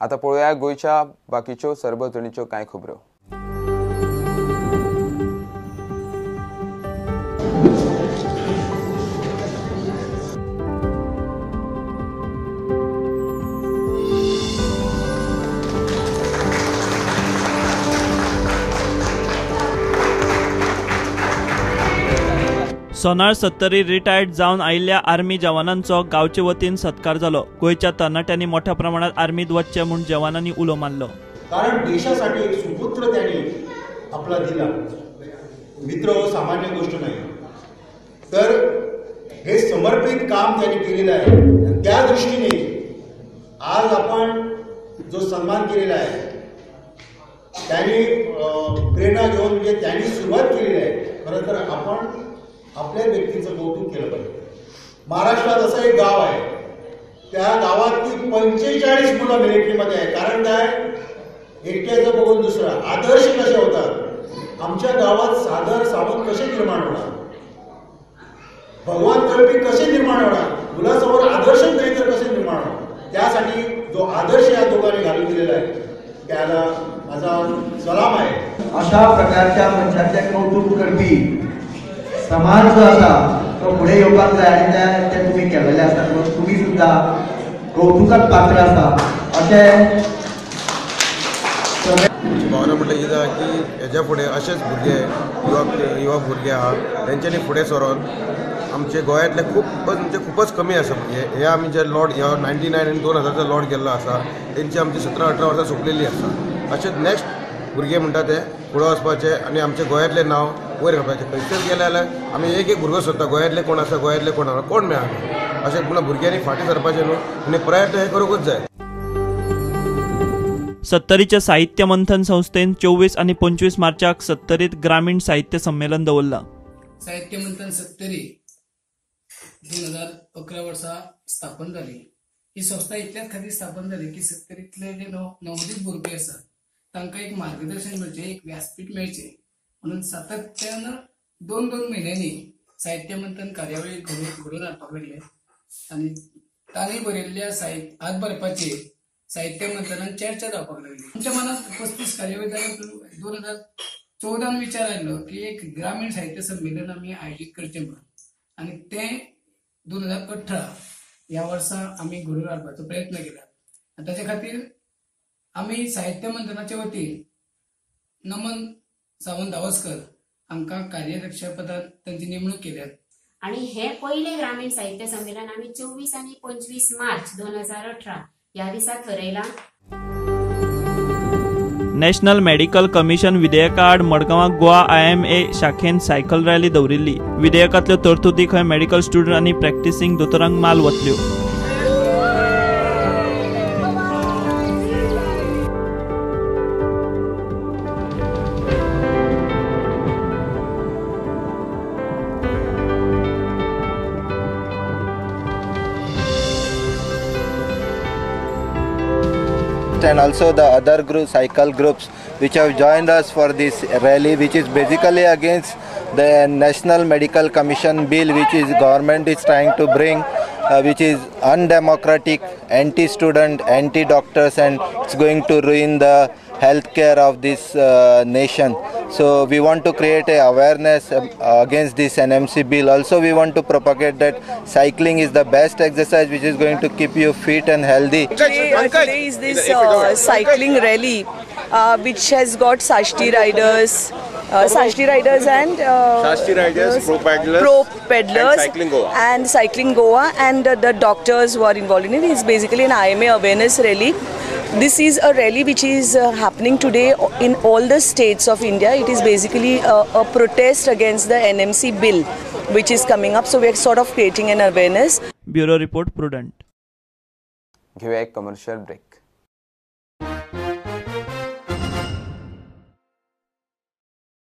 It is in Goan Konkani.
आतां पळोवया गोंयच्या बाकीच्यो सरभोंवतणीच्यो कांय खबरो. सोनाळ सत्तरी रिटायर्ड जावन आयिल्ल्या आर्मी जवानांचो गांवचे वतीन सत्कार जालो. गोंयच्या तरणाट्यांनी मोठ्या प्रमाणात आर्मीत वचचें म्हूण जवानांनी उलो मारलो. कारण देशासाठी एक सुपुत्र त्यांनी आपला दिला. मित्र हो सामान्य गोष्ट नाही, तर हे समर्पित काम त्यांनी केलेलं आहे. त्या दृष्टीने आज आपण जो सन्मान केलेला आहे त्यांनी प्रेरणा घेऊन म्हणजे त्यांनी सुरुवात केलेली आहे. खरं तर आपण आपल्या व्यक्तीचं कौतुक केलं पाहिजे. महाराष्ट्रात असं एक गाव आहे, त्या गावातली 45 मुलं मिलिटरीमध्ये आहे. कारण काय, एकट्याचं बघून दुसरा आदर्श कसे होतात. आमच्या गावात सादर सावंत कसे निर्माण होणार, भगवान तळपी कसे निर्माण होणार, मुलासमोर आदर्शच नाही तर कसे निर्माण होणार. त्यासाठी जो आदर्श या दोघांनी घालून दिलेला आहे त्याला माझा सलाम आहे. अशा प्रकारच्या मनशाचें कौतुक करपी समाज जो आसा तो फुडें येवपाक जाय आनी ते तुमी केलेले आसा म्हणून तुमी सुद्दां कौतुकाक पात्र आसा अशें भावना म्हटल्यार कितें आहा की हेज्या फुडें अशेंच भुरगे युवा भुरगे आहा तेंच्यांनी फुडें सरोन आमचे गोंयांतले खूब म्हणजे खुबच कमी आसा भुरगे. हे आमी जे लॉट ह्या 99 आनी 2000 लॉट गेल्लो आसा तेंची आमची 17-18 वर्सां सोंपलेली आसा. अशेंच नेक्स्ट भुरगे म्हणटा ते फुडें वचपाचे आनी आमच्या गोंयांतलें नांव वयर घालपाचें. खंयसर गेले जाल्यार आमी एक एक भुरगो सोदता, गोंयांतले कोण आसा, गोंयांतले कोण आसा, कोण मेळना. अशें म्हणून भुरग्यांनी फाटीं सरपाचें न्हू आनी प्रयत्न हे करूंकूच जाय. सत्तरीच्या साहित्य मंथन संस्थेन 24 आनी 25 मार्चाक सत्तरीत ग्रामीण साहित्य संमेलन दवरलां. साहित्य मंथन सत्तरी 2011 वर्सा स्थापन जाली. ही संस्था इतल्याच खातीर स्थापन जाली की सत्तरीतले जे नवोदीत भुरगे आसात तांकां एक मार्गदर्शन मेळचें, एक व्यासपीठ मेळचें म्हणून सातत्यान 2-2 म्हयन्यांनी साहित्य मंथन कार्यावळी घडोवन हाडपाक लागले आनी तांणी बरयल्ल्या हात बरपाचेर साहित्य मंथनान चर्चा जावपाक लागली. आमच्या मनांत 35 कार्यावळी जाल्या 2014 विचार आयलो की एक ग्रामीण साहित्य संमेलन आमी आयोजीत करचें म्हणून आनी तें 2018 ह्या वर्सा आमी घडोवन हाडपाचो प्रयत्न केला. आनी ताचे खातीर आमी साहित्य मंथनाचे वतीन नमन सावंत धावस्कर हांकां कार्याध्यक्षपदार तांची नेमणूक केल्या. आनी हे पयलें ग्रामीण साहित्य संमेलन आमी 24 आनी 25 मार्च 2018 ह्या दिसा थरयलां. नॅशनल मेडिकल कमिशन विधेयका आड मडगांवां गोवा IMA शाखेन सायकल रॅली दवरिल्ली. विधेयकांतल्यो तरतुदी खंय मेडिकल स्टुडंट आनी प्रॅक्टिसिंग दोतोरांक माल वतल्यो. And also the other group, cycle groups which have joined us for this rally, which is basically against the National Medical Commission bill which is government is trying to bring, which is undemocratic, anti-student, anti-doctors, and it's going to ruin the healthcare of this nation. So we want to create a awareness against this NMC bill. Also we want to propagate that cycling is the best exercise which is going to keep you fit and healthy. Today is this cycling rally which has got Sashti riders, and Sashti riders, pro peddlers and Cycling Goa, and the doctors who are involved in it. It's basically an IMA awareness rally. This is a rally which is happening today in all the states of India. It is basically a protest against the NMC bill which is coming up. So we are sort of creating an awareness. Bureau Report, Prudent. घेऊया एक कमर्शियल ब्रेक.